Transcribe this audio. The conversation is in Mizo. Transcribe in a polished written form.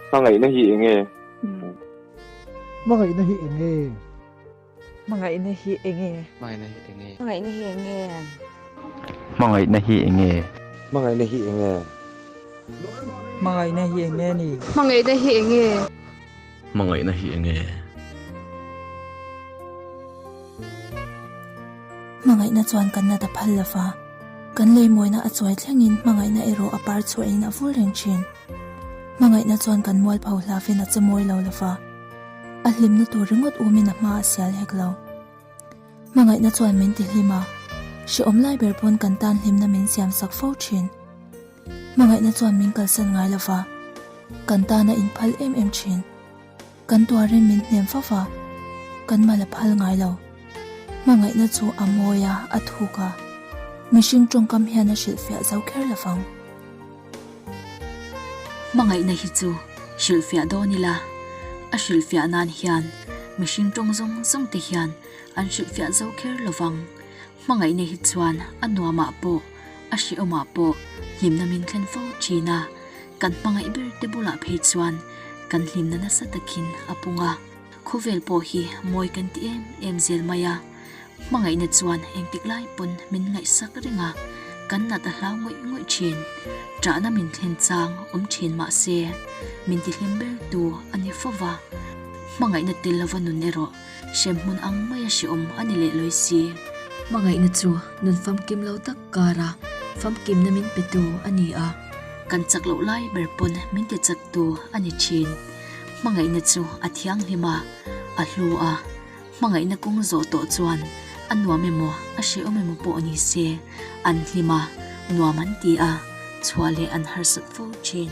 Hmangaihna hi enge? Hmangaihna hi enge? Hmangaihna hi enge? Hmangaihna hi enge? Hmangaihna hi enge? Hmangaihna hi enge? Hmangaihna hi enge? Hmangaihna hi enge ni? Hmangaihna hi enge? Hmangaihna hi enge? Hmangaihna chuan kan nat a phal lova, kan leimawina a chuai thlengin hmangaihna erawh a par chhuahin a vul reng thin. Hmangaihna chuan kan mualpho hlavin a che mawi lo lova, a hlimna tur ringawt umin a hma a sial hek lo. Hmangaihna chuan min ti hlim a, hrehawm lai ber pawn kan tan hlimna min siam sak fo thin. Hmangaihna chuan min kalsan ngai lova, kan tan a inphal em em thin. Kan tuarin min hnem fo va, kan mal a phal ngai lo. Hmangaihna chu a mawi a, a thuk a, mihring tawngkam hian a hrilhfiah zo kher lovang. Hmangaihna hi chu hrilhfiah dawn ila, a hrilhfiah nan hian mihring tawng zawng zawng te hian an hrilhfiah zo kher lovang. Hmangaihna hi chuan a nuamah pawh, a hrehawmah pawh hlimna min thlen fo thin a, kan hmangaih ber te bulah phei chuan kan hlimna nasa takin a pung a, khawvel pawh hi mawi kan ti em em zel mai a. Hmangaihna chuan engtik lai pawn min ngaihsak reng a, kan nat a hlau ngawih ngawih thin. Ṭahna min thlen chang awm thin mah se, min tihlim ber tu a ni fo va. Hmangaihna tel lova nun erawh hremhmun ang maia hrehawm a ni leh lawi si. Hmangaihna chu nun famkim lo tak kara famkimna min petu a ni a, kan chak loh lai ber pawn min ti chaktu a ni thin. Hmangaihna chu a thianghlim a, a hlu a. Hmangaihna kawng zawh tawh chuan a nuam emaw a hrehawm emaw pawh ni se, an hlim a, nuam an ti a, chhuah leh an harsat fo thin.